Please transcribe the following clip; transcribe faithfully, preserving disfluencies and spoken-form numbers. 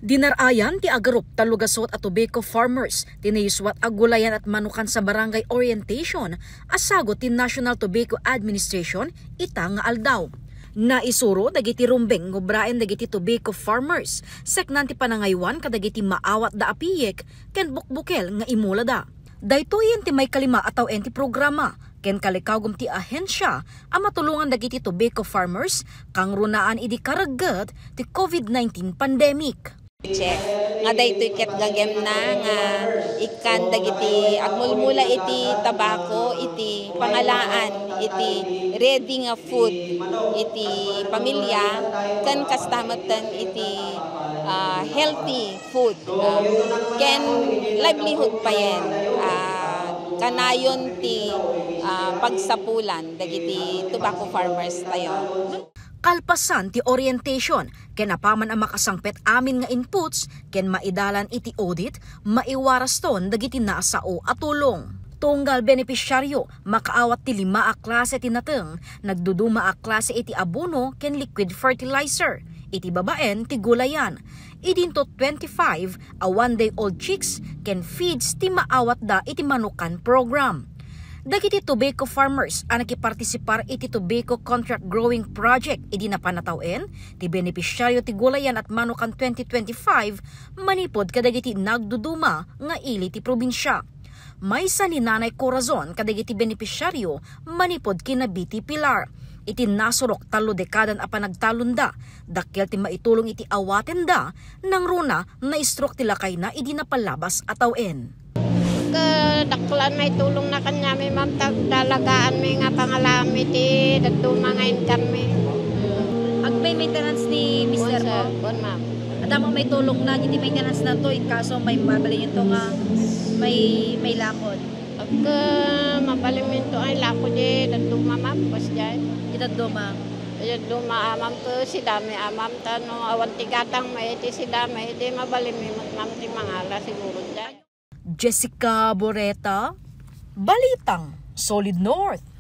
Dinar-ayan ti agarup tallo gasut a tobacco farmers ti nayuswat a gulayan at manukan sa barangay orientation a sagut ti National Tobacco Administration ita nga aldaw. Naisuro dagiti rumbeng nga ubraen dagiti tobacco farmers, seknan ti panangaywan kadagiti maawatda a piyek ken bukbukel nga imulada. Daytoyen ti maikalima a tawen ti programa ken kalikawgom ti ahensia a matulongan dagiti tobacco farmers kangrunaan idi karegget ti covid nineteen pandemic. Check nga daytoy ket gagemna nga ikkan dagiti agmulmula iti tabako iti pangalaan iti ready nga food iti pamilya ken kasta metten iti, ah, healthy food, ah, ken livelihood payen, ah, kanayon ti, ah, pagsapulan dagiti tobacco farmers tayo. Kalpasan ti orientation ken apaman a makasangpet amin nga inputs ken maidalan iti audit, maiwaraston dagiti nasao a tulong. Tunggal benepisyaryo, makaawat ti lima a klase ti nateng, nagduduma a klase iti abono ken liquid fertilizer iti babaen ti gulayan. Idinto twenty-five a one-day-old chicks ken feeds ti maawatda iti manukan program. Dagiti tobacco farmers a nakipartisipar iti Tobacco Contract Growing Project idi napan a tawen, ti benepisyaryo ti gulayan at manukan twenty twenty-five manipud kadagiti nagduduma nga ili ti probinsia. Maysa ni Nanay Corazon kadagiti benepisyaryo manipud ken Biti Pilar. Iti nasurok tallo dekadan a panagtalonda, dakkel ti maitulong iti awatenda, nangruna na-stroke ti lakayna idi napalabas a tawen. Kadakkel a maitulongna kaniami, ma'am, ta agdalagaanmi nga pangalaami ti dadduma nga income mi. Agpay maintenance ni mister mo? Kuan, ma'am. Adda maitulongna iti maintenance nato in case mabalin nga may, may lakon. Agka mabalin nga ilako di dadduma, ma'am, kas diay. Di dadduma. Di dadduma, ma'am, ket sidami, ma'am, ta no awan ti gatang mi iti sidami, di mabalinmi met, ma'am, ti mangala siguro diay. Jessica Boreta, Balitang Solid North.